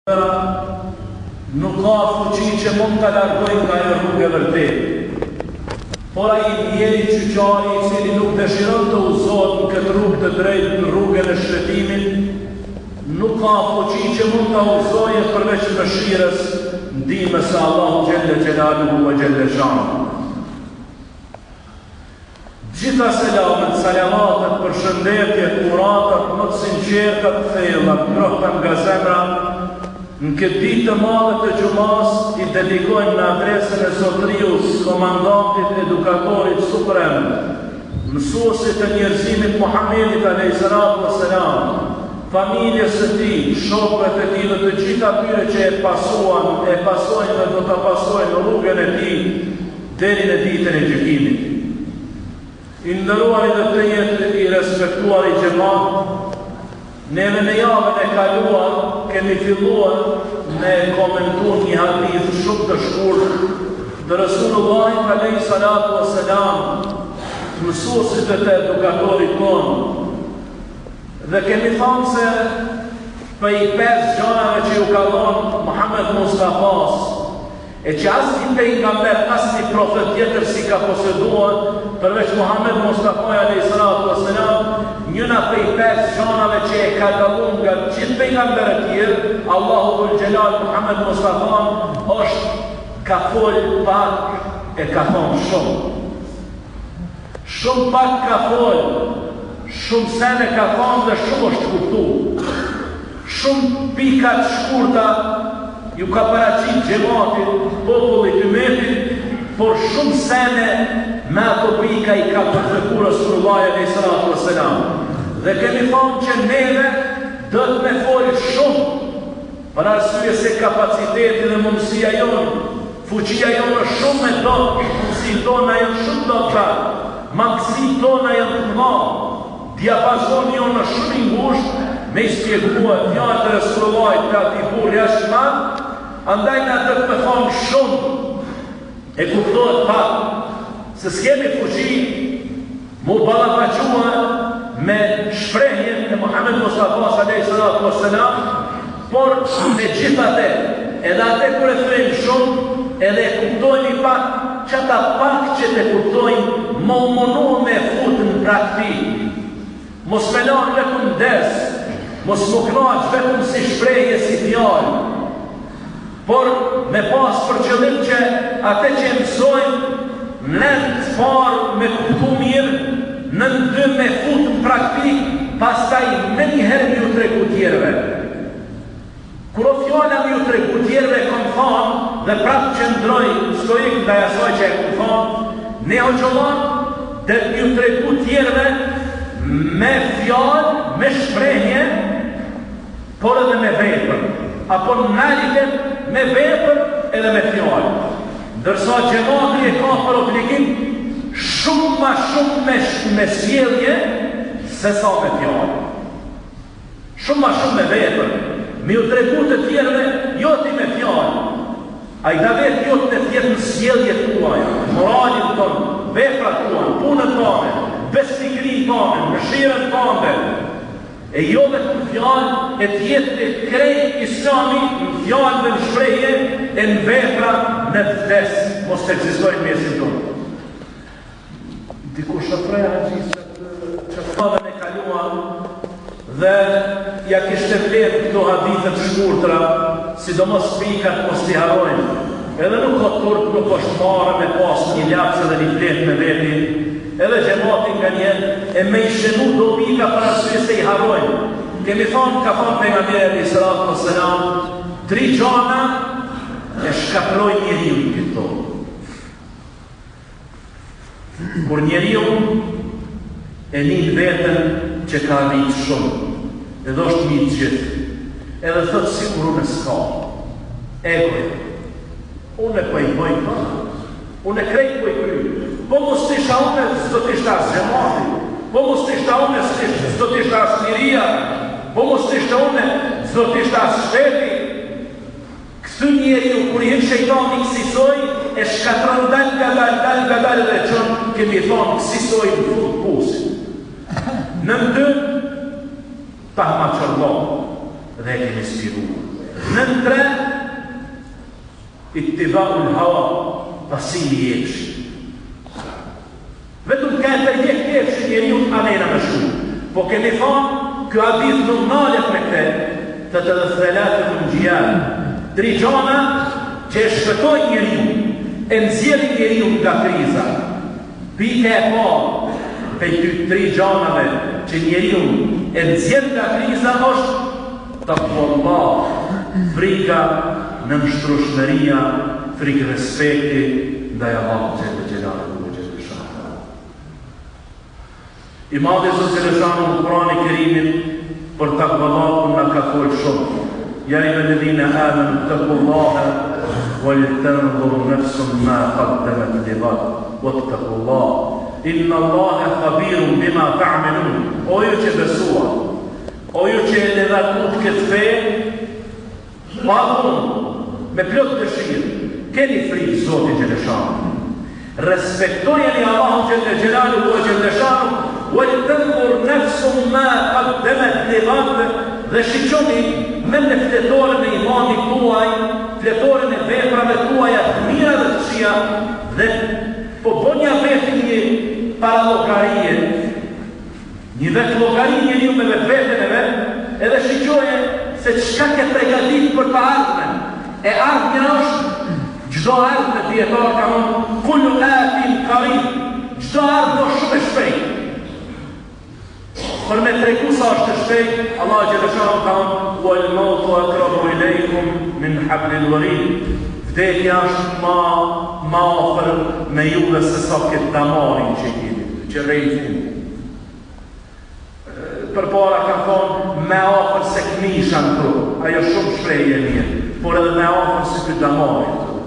Nuk ka fuqi që mund ta largojë nga ajo rrugë e vërtetë. Por ai i mjeri qyqari i cili nuk dëshiron të udhëzohet në këtë rrugë të drejtë në rrugën e shpëtimit, nuk ka fuqi që mund ta udhëzojë përveç mëshirës, ndihmës së Allahut xhelle xhelaluhu ve xhelle shanuhu. Gjitha selamet, salavatet, përshëndetjet, uratat më të sinqerta, të thella, të ngrohta nga zemra, në këtë ditë të madhe të xhumasë i dedikojmë në adresën e zotëriut, komandantit, edukatorit suprem, mësuesit të njerëzimit Muhammedit alejhi salatu ue selam, familjes së tij, shokëve të tij dhe të gjithë atyre që e pasuan, e pasojnë dhe do ta pasojnë rrugën e tij, Deri në ditën e gjykimit. I nderuari dhe tejet i respektuari xhemat, neve në javën e kaluar kemi filluar me komentu një hadith shumë të shkurt të Resulullahit alejhi salatu ue selam, të mësuesit dhe të edukatorit tonë. Dhe kemi thanë se prej pesë gjanave që ju ka dhonë Muhammed Mustafas, E që asnjë pejgamber, asnjë profet tjetër s'i ka poseduar, përveç Muhamed Mustafai alejhi salatu ue selam, njëna prej pesë gjanave që e ka dallu nga gjithë pejgamberët tjerë, Allahu dhul xhelal Muhamed Mustafan, është ka fol pak e ka thonë shumë. Shumë pak ka fol, shumë sene ka thonë dhe shumë është kuptu. Shumë pika të shkurta ju ka paraqit xhematit, popullit, ymetit, por shumë sene me ato pika i ka përthëku Resulullahi alejhi salatu ue selam. Dhe kemi thonë që neve do të me fol shumë, për arsye se kapaciteti dhe mundësia jonë, fuqia jonë është shumë e dobët, mundësitë tona janë shumë të dobëta, mangësitë tona janë të mëdha. Diapazoni jonë është shumë i ngushtë me i spjegue fjalët e Resulullahit të atij burri aq të madh, andaj na do të me thonë shumë e kuptohet pak se s'kemi fuqi m'u ballafaqua me shprehjen e Muhammed Mustafas alejhi salatu ue selam, por megjithatë, edhe atë kur e thojmë shumë, edhe e kuptojmë pak, qata pak që të kuptojmë, me u munu me fut në praktikë. Mos me lanë vetëm ders, mos m'u knaq vetëm si shprehje si fjalë, por me pas për qëllim që atë që e mësojmë në rend të parë me kuptu mirë, në dy me fut në praktikë, pastaj menjëherë me ju tregu tjerëve. Kur o fjala me ju tregu tjerëve kom thanë dhe prapë qëndroj stoik ndaj asaj që e kom thanë, ne hoxhollarët do me ju tregu tjerëve me fjalë, me shprehje, por edhe me vepër, apo në realitet me vepër edhe me fjalë. Ndërsa xhemati e ka për obligim shumë ma shumë me, me sjellje se sa me fjalë. Shumë ma shumë me vepër, me ju tregu të tjerëve, jo ti me fjalë. Ai davet jot të jetë në sjelljet tuaja, moralin tënd, veprat tua, punën tënde, besnikërinë tënde, mëshirën tënde. E jo vetëm fjalë, e të jetë krejt Islami në fjalë dhe në shprehje e në vepra në vdes, mos të ekzistojë në mesin tonë. Dikush e prej haxhisë që javën e kaluar dhe ja kishte vlerë këto hadithe të shkurtra, sidomos pikat mos t'i harrojmë. Edhe nuk ka turp, nuk është marre me pas një laps edhe një fletë me veti, edhe xhemati nganjëherë, e me i shënu do pika për arsye se i harrojmë. Kemi thonë, ka thonë pejgamberi alejhi salatu ue selam, tri gjana e shkatërrojnë njeriun në këtë tokë. Kur njeriu e nin veten që ka arrit shumë, edhe është mi të gjithë, edhe thot sikur unë s'ka, egoja, unë po i boj këto, unë krejt po i kryj, po mos t'isha unë, s'do t'ishte as xhemati, po mos t'ishte unë, s'do t'ishte as liria, po mos t'ishte unë, s'do t'ishte as shteti, Kështu njeriu kur i hyn shejtani kësisoj e shkatërron dal ngadal dal ngadal edhe e çon kemi thonë kësisoj në fund pusit. Nën dy tahmaqërllok dhe e kemi spjeguar. Nën tre, ittibaul hawa, pasimi i epshit. Vetëm ka e përjek epshin njeriu anena me shku. Po kemi thonë, ky hadith nuk nalet me këte, thotë edhe thelate munxhijat, tri gjana që e shpëtojnë njeriun, e nxjerrin njeriun nga kriza. Pika e parë prej ty tri gjanave që njeriun e nxjerr nga kriza është takuallah, frika, nënshtrueshmëria, frikë-respekti ndaj Allahut xhelle xhelaluhu ve xhelle shanuhu. I madhi Zot xhelle shanuhu në Kur'anin e Kerimit për takvallakun na ka fol shumë. Ja ejjuhelledhine amenu tekullahe wal tendhur nefsun ma kaddemet li gad Wattakullah Inna Allahe khabirun bima ta'melun O ju që besuat O ju që e ledhatut këtë fe Pa dhunë, me plot dëshirë, keni frikë Zotin xhelle shanuhu. Respektojeni Allahun xhelle xhelaluhu ve xhelle shanuhu, wal tendhur nefsun ma kaddemet li gad dhe shiqoni me në fletoren e imanit tuaj, fletoren e veprave tuaja të mira dhe të këqija dhe po bonja vetin një parallogarie Një vetëllogari njeriu me vetveten e vet, edhe shiqoje se çka ke pregatit për të ardhmen. E ardhmja është çdo ardhme dijetarët kanë thonë kullu atin qarib, çdo ardhme është shumë e shpejtë. Për me tregu sa është e shpejtë, Allahu xhelle shanuhu ka thonë wal mautu akrabu ilejkum min hablil warid. Vdekja është ma ma afër me juve se sa këtë damarin që keni, që rreh n'fund. Përpara kanë thonë me afër se këmisha në trup, ajo shumë shprehje e mirë, por edhe me afër se ky damari në trup.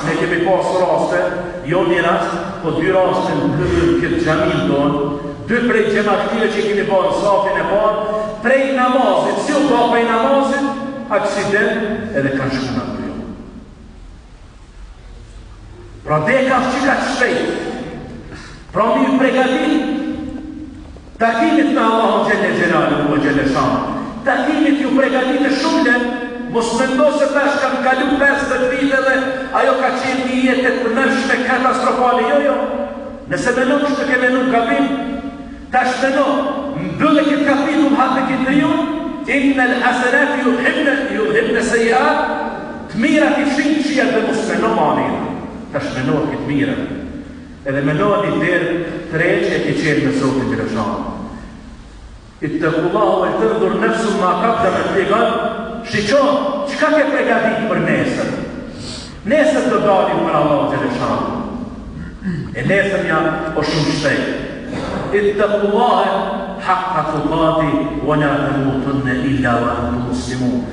Ne kemi pas raste, jo një rast, po dy raste në këtë, këtë xhaminë tonë, dy prej xhematlive që kemi parë në safin e parë, prej namazit, si u pa prej namazit, aksident edhe kanë shku në aty. Pra deka është qikaq shpejt. Pra me ju pregatit takimit me Allahun xhelle xhelaluhu ve xhelle shanuhu. Takimit ju pregatit e shumë lehtë, mos mendo se tash kanë kalu 50 vite dhe ajo ka qenë një jetë e tmerrshme katastrofale. Jo, jo. Nëse mendon kështu ke menu gabim, tash mendo, mbylle këtë kapitull hape këtë t'riun, innel hasenati judhhibne, judhhibne sejiat, Të mirat i fshijnë të këqijat dhe mos meno ma mirë. Tash meno këtë mirën. Edhe meno një derë të re që e ke çelë me Zotin xhelle shanuhu. Ittekullahe vel tendhur nefsun ma kaddemet li gad, shiqo, çka ke pregatit për nesër? Nesër do dalim para Allahut xhelle shanuhu. E nesërmja o shumë shpejt. Ittekullahe hakka tukati, wa la temutunne illa wa entum muslimun.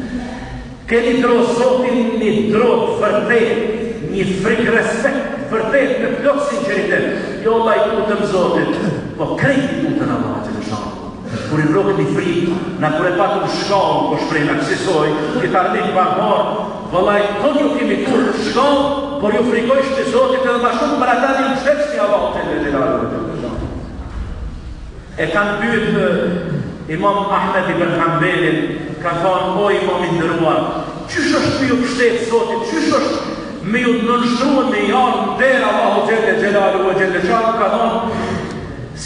Keni dro Zotin një dro të vërtetë, një frikë respekt të vërtetë me plot sinqeritet. Jo valla i tutem Zotit, po krejt i tuten Allahut xhelle shanuhu. Kur i rrok një frikë, na kur e patëm shkallën, po shprehna kësisoj, këtë armik barbar, vëllai tonë ju kemi tut shkallë, por ju frikojshmi Zotit edhe ma shumë për ata ju mbështetshmi Allahut xhelle xhelaluhu xhelle shanuhu. E kanë pyet Imam Ahmed ibn Hanbelin, kanë thonë, o imam i nderuar, qysh është me ju pshtet Zotit, qysh është me ju nënshtru me i ardhë në derë Allahu xhelle xhelaluhu ve xhelle shanuhu, ka thonë,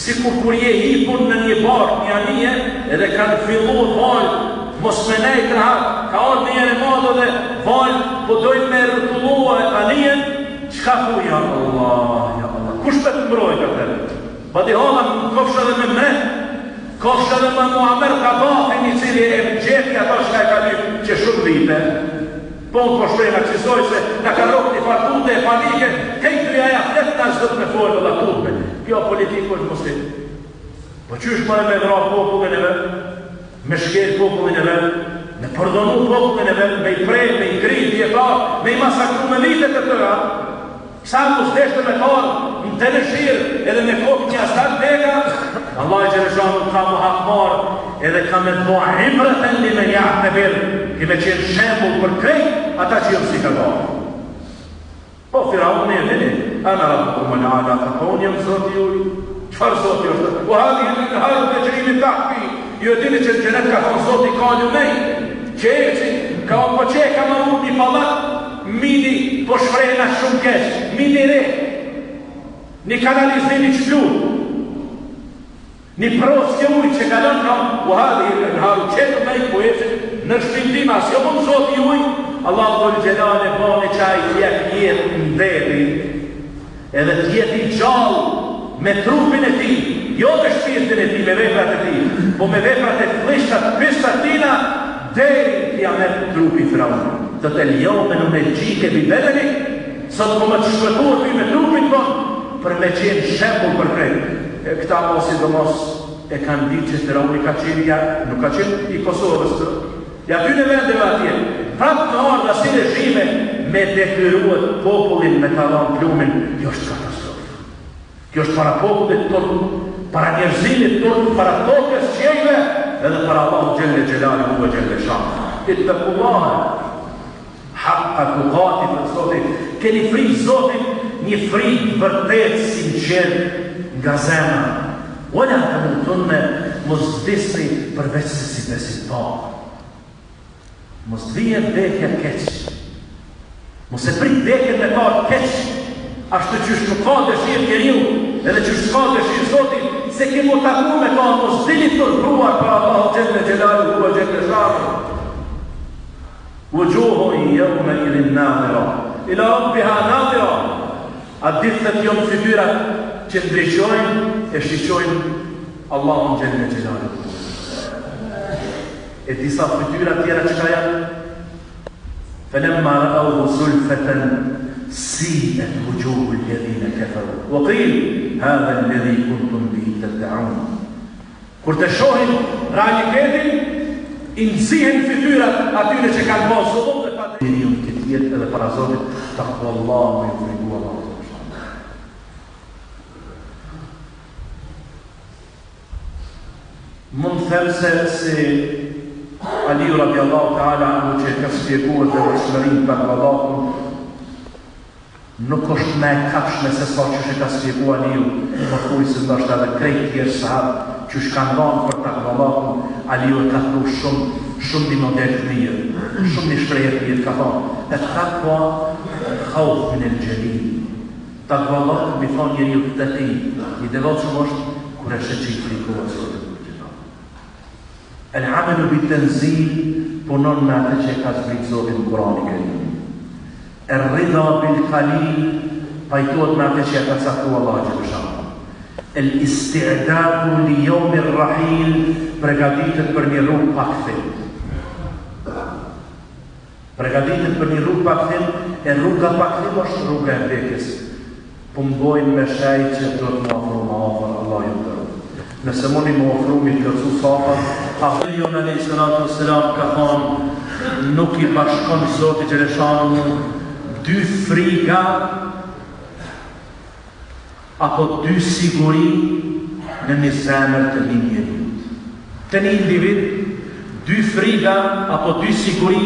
sikur kur je hipur në një barkë, një anije, edhe kanë fillu valë, mos me nejt rahat, ka ardhë një erë e madhe dhe valë, po dojnë me rrotullu anijen, çka thu, ja Allah, ja Allah, kush me të mbrojt atëherë? Badihava kofsh edhe me mret, kofsh edhe me Muamer Kadafin i cili e gjeti ato çka e ka lyp që shumë vite. Po unë po shprehna kësisoj se na ka rrok një farë tute e panike, kejt dynjaja flet na s'do të me folë dhe tutme. Kjo politikë është mos Po qysh more me vra popullin e vet, me shkel popullin e vet, me përdhunu popullin e vet, me i pre, me i kry dijetarë, me i masakru me vite të tëra, Sa mos deshte me t'ardhë në teneshir edhe me kokë një astak deka, Allahu xhelle shanuhu ka m'u hakmarrë edhe ka me të bo ibreten limen ja'tebir, ke me qenë shembull për krejt ata që janë si Kadafi. Po, Firauni e dini, ana rabbukumul ala, tha, po unë jam zoti juj, çfarë zoti është? Ue hadhihil enharu texhri min tahti, ju e dini që në xhenet ka thonë zoti ka lumenj, që ecin. Ka thonë po qe e ka maru një pallat, mini po shfrena shumë keq, mini re. Një kanalizim i shplut. Një proskë ujë që kalon ka wa hadhihi al-anharu qeto me po ecin në shpinë time a s'jo bon Zoti ujë Allahu dhul xhelal e bani që ai të jep jetë në deti edhe të jetë i gjallë me trupin e tij jo me shpirtin e tij me veprat e tij po me veprat e flliqta të pista tina deri në kiamet trupi i Firaunit thotë el jeume nunexhike bi bedenik Sot po me të shpëtu ty me trupin tënd për me qenë shembull për krejt. E këta mo sidomos e kanë ditë që Firauni ka qenë ja, nuk ka qenë i Kosovës të, i atyne vendeve atje. Prapë me ardhë asi regjime me detyrue popullin me ta dhanë plumin, kjo është katastrofë. Kjo është para popullit turp, para njerëzimit turp, para tokës qiejve edhe para Allahut xhelle xhelaluhu ve xhelle shanuhu. Ittekullahe Haqqa tuqati thotë Zoti, keni frikë Zotin një frikë vërtet sinqertë nga zemra. Wa la tamutunne, mos vdisni përveç se si besimtarë. Mos të vijë vdekja keq. Mos e prit vdekjen me t'ardhë keq, ashtu qysh nuk ka dëshirë njeriu, edhe qysh s'ka dëshirë Zoti, se ke m'u taku me ta, mos dil i turpëruar para Allahut xhelle xhelaluhu wa xhelle shanuhu. Wujuhun yawma idhin nadhira ila rabbiha nadhira Atë ditë thotë janë fytyrat që ndriçojnë e shiqojnë Allahun xhelle xhelaluhu. E disa fytyra tjera çka janë? Falamma ra'awhu zulfatan si'at wujuhu alladhina kafaru wa qil hadha alladhi kuntum bihi tad'un. Kur të shohin realitetin, i nxihen fytyrat atyre që kanë bërë zullum dhe padrejtësi. Njeriu në këtë jetë edhe para Zotit, takvallah me ju frigu Allahut xhelle. Mund të them se si Aliu radiallahu ta'ala anhu që e ka shpjeguar devotshmërinë takvallakun, Nuk është ma e kapshme se sa qysh e ka spjegu Aliu, pothuajse ndoshta edhe krejt tjerë sahabë qysh kanë dhanë për takvallakun, Aliu e ka pru shumë shumë një model të mirë, shumë një shprehje të mirë, ka thonë, Et takwa khauf min el xhelil. Takvallak m'i thonë njeriut teki, i devotshëm është kur e sheh që i frikohet Zotit dhul xhelal. El amelu bit tenzil punon me atë që e ka zbrit Zoti në Kur'anin Kerim. Er ridha bil kalil pajtohet me atë që e ka caktu Allahu xheleshanuhu. El isti'dadu li yawmir rahil pregaditet për një rrugë pa kthim. Pregaditet për një rrugë pa kthim, e rruga pa kthim është rruga e vdekjes. Po më bojnë me shej që duhet m'u afru ma afër Allahu ju nderoftë. Nëse muni m'u afru m'i plotësu safat, Pejgamberi jonë alejhi salatu ves selam ka thonë nuk i bashkon Zoti xheleshanuhu dy friga apo dy siguri në një zemër të një njeriut. Te një individ, dy friga apo dy siguri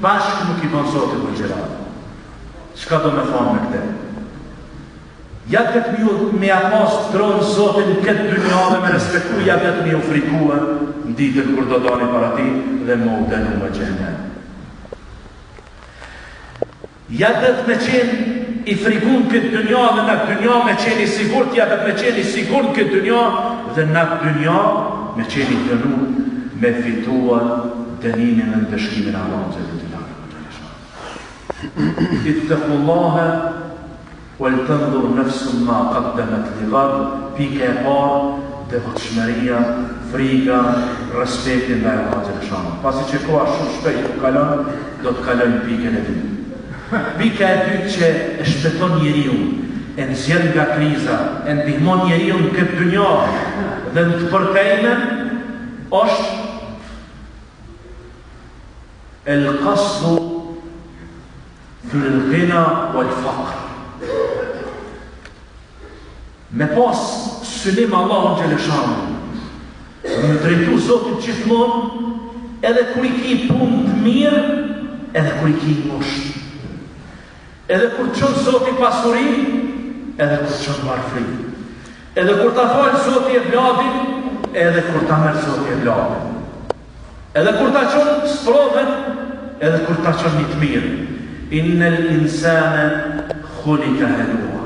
bashkë nuk i bën Zoti dhul xhelal. Çka do me thonë me këtë? Ja det me ju me ja pas dron Zotin në këtë dynja dhe me respektu, ja det me ju frikue në ditën kur do dani para tij dhe me u dënu me xhehenem. Ja det me qenë i frigun në këtë dynja dhe në atë dynja me qenë i sigurt, ja det me qenë i sigurt në këtë dynja dhe në atë dynja me qenë i dënu me fituar dënimin dhe ndëshkimin e Allahut xhele xhelaluhu. Ittekullahe wal tendhur nefsun ma kaddemet li gad, pika e parë, devotshmëria, friga, respekti ndaj Allahut xheleshanuhu. Pasi që koha shumë shpejt po kalon, do të kalojmë pikën e dytë. Pika e dytë që e shpëton njeriun, e nxjerr nga kriza, e ndihmon njeriun në këtë dynja dhe në të përtejmen, është El qasdu fil ghina wal faqr. Me pas synim Allahun xheleshanuhu, me iu drejtu Zotit gjithmonë, edhe kur i ki punët mirë, edhe kur i ki ngushtë. Edhe kur të çon Zoti pasuri, edhe kur të çon varfri. Edhe kur ta fal Zoti evladin, edhe kur ta merr Zoti evladin. Edhe kur ta çon sprovën, edhe kur ta çon një të mirë. Innel insane khulika helua.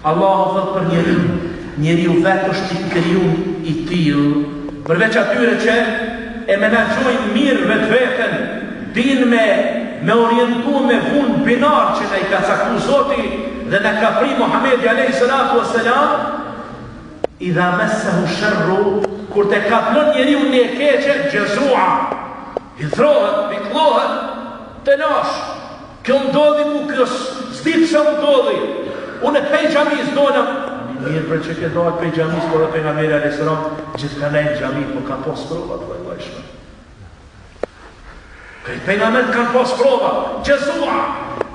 Allahu thotë për njeriun, njeriu vetë është i krijum i tillë, përveç atyre që e menaxhojnë mirë vetveten, dinë me me orientu me vu n'binar që na i ka caktu Zoti dhe na ka pri Muhamedi alejhi salatu vesselam, idha messehu sherru, kur te kaplon njeriun një e keqe, xhezua, hidhrohet, pikllohet, telash, Kjo më ndodhi mu, kjo s'di pse më ndodhi. Unë pej xhamisë dola. Ani mirë bre që ke dalë pej xhamisë, por edhe pejgamberi alayhis salam gjithë ka nejt në xhami, po ka pas prova të lloj-llojshme. Krejt pejgamberët kanë pas prova. Xhezua.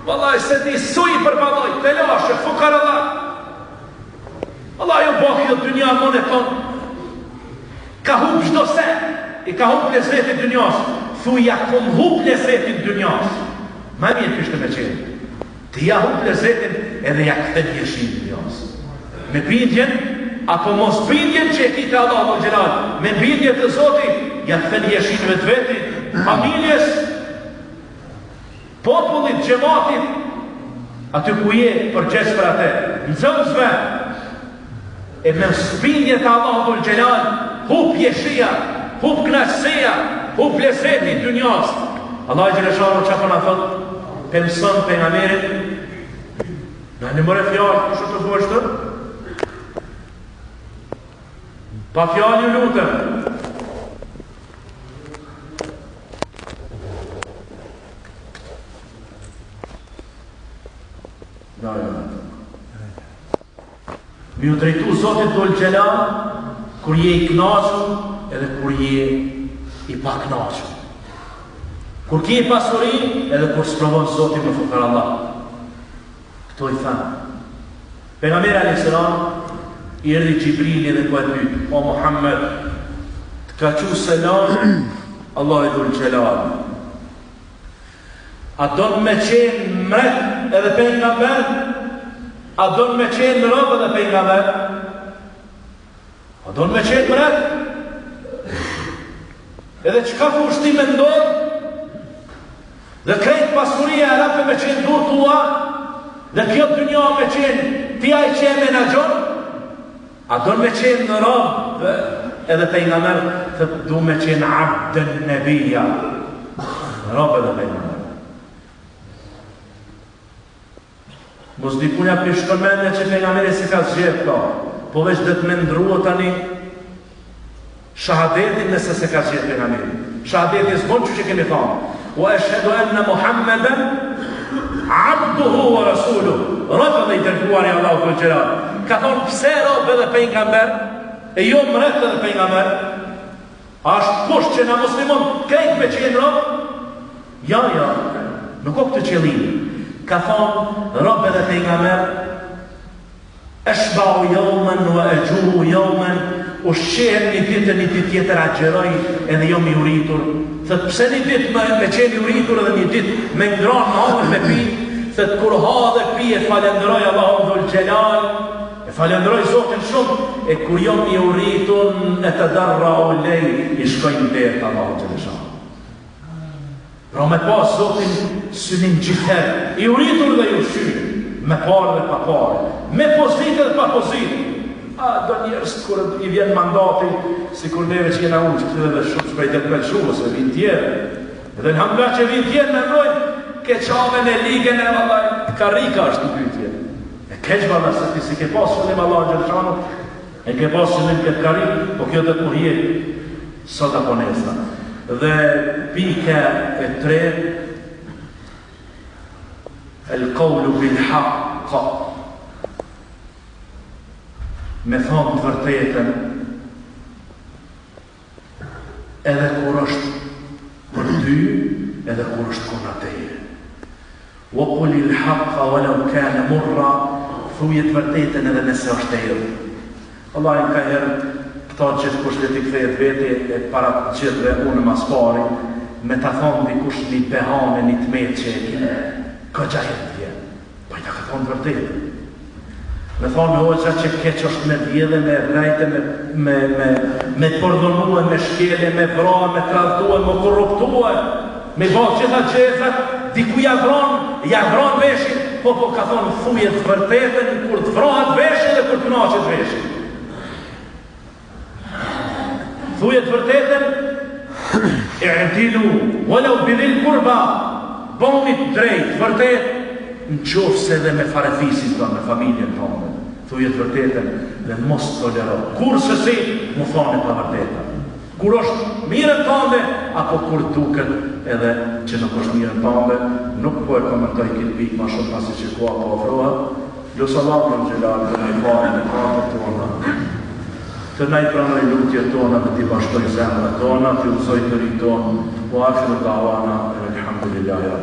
Vallai s'e di su i përballoj, telashe, fukarallak. Vallai u bë kjo dynja monoton. Ka hup çdo sen, i ka hup lezeti dynjas, thuj ja kom hup lezetin dynjas. Ma mirë kishte me qenë. Ti ja hup lezetin edhe ja kthen jeshin dynjas. Me bindjen apo mos bindjen që e ki te Allahu dhul xhelal, me bindje te Zoti, ja kthen jeshin vetvetit, familjes, popullit, xhematit, aty ku je përgjegjës për atë, nxënësve, e me bindje te Allahu dhul xhelal, hup jeshia, hup knaqësia, hup lezeti i dynjas. Allahu xheleshanuhu ça po na thot, pe mëson pejgamberin, na more fjalë, kush të thuash të? Pa fjalë ju lutem. La ilaha Me ju drejtu Zotit dhul xhelal kur je i kënaqur edhe kur je i pakënaqur. Kur ke pasuri edhe kur sprovon Zoti me fukarallak. Këto i thanë. Pejgamberi alayhis salam i erdhi Xhibrili dhe po e pyet, o Muhammed, të ka çu selam Allahu dhul xhelal. A don me qenë mret edhe pejgamber? A don me qenë rob edhe pejgamber? A don me qenë mret? Edhe çka thush ti me ndodh? Dhe krejt pasuria e arabëve me qenë n'durë tua, dhe kjo dynja me qenë ti ai që e menaxhon, a don me qenë rob edhe pejgamber, thot du me qenë abden nebija, rob edhe pejgamber. Mos dikujt ja po i shkon mendja që pejgamberi s'e ka zgjedh këto, po veç do të me ndrua tani shahadetin nëse s'e ka zgjedh pejgamberi. Shahadeti s'bon që që kemi thonë. Wa eshhedu enne Muhammeden abduhu wa rasuluh. Rob edhe i dërguari i Allahut dhul xhelal. Ka thonë pse rob edhe pejgamber, e jo mret edhe pejgamber. A është kusht që na muslimon krejt me qenë rob? Jo, jo, nuk o këtë qëllimi. Ka thonë rob edhe pejgamber, Eshbau jaumen wa exhuu jaumen, ushqehem një ditë e një ditë tjetër agjëroj edhe jom i uritur. Thot pse një ditë me, me qenë i uritur edhe një ditë me ngranë me hangër me pi, thot kur ha dhe pi e falenderoj Allahun dhul xhelal, E falenderoj Zotin shumë, e kur jom i uritun etedarrau ilejh, i shkoj në derë të Allahut xheleshanuhu. Pra me pas Zotin synim gjithherë, i uritur dhe i ushqyr, me pare dhe pa pare, me pozitë dhe pa pozitë. A do njerëz kur i vjen mandati, sikur neve që jena unë, që dhe shumë shpejt dhe të me lëshu, ose vinë tjerë. Dhe elhamdulillah që vinë tjerë me mbrojnë, keqaven e ligën e vallaj, karrika është në pyetje. E keq valla se ti s'i ke pas qëllim Allahun xheleshanuhu, e ke pas qëllim këtë karrikë, po kjo do të më hjek sot apo nesër. Dhe pika e tretë el qawlu bil haqq me thonë të vërtetën edhe kur është për ty edhe kur është kundra teje Wa qulil haqqa walau kana murra, thuje të vërtetën edhe nëse është e idhtë. Vallahi nganjëherë këto gjithkush le t'i kthehet veti e para të gjithëve unë ma s'pari me ta thonë dikush një behane një të metë që e ke goxha e vjen po ai ta ka thonë të vërtetën me thonë hoxha që keq është me vjedhe me rrejte me me me me përdhunue me shkele me vra me tradhtue me korruptue. Me ba gjitha gjezat, diku ja vron, ja vron veshin, po po ka thonë thuje të vërtetën kur të vrohet veshi dhe kur të kënaqet veshi. Thuje të vërtetën, i'dilu, walau bi dhil kurba, boni të drejtë, vërtet, në qoftë se edhe me farefisin tonë, me familjen tonë, thuje të vërtetën dhe mos tolero, kurrsesi m'u thonë e pavërteta. Kur është mirën tande, apo kur duket edhe që nuk është mirën tande, nuk po e komentoj këtë pikë ma shumë pasi që koha po afrohet, Lus Allahun xhelal të na i falë mëkatet tona, të na i pranojë lutjet tona dhe t'i bashkojë zemrat tona, t'i udhëzojë të rinjtë tonë, wa akhiru da'wana anilhamdulillahi rabbil.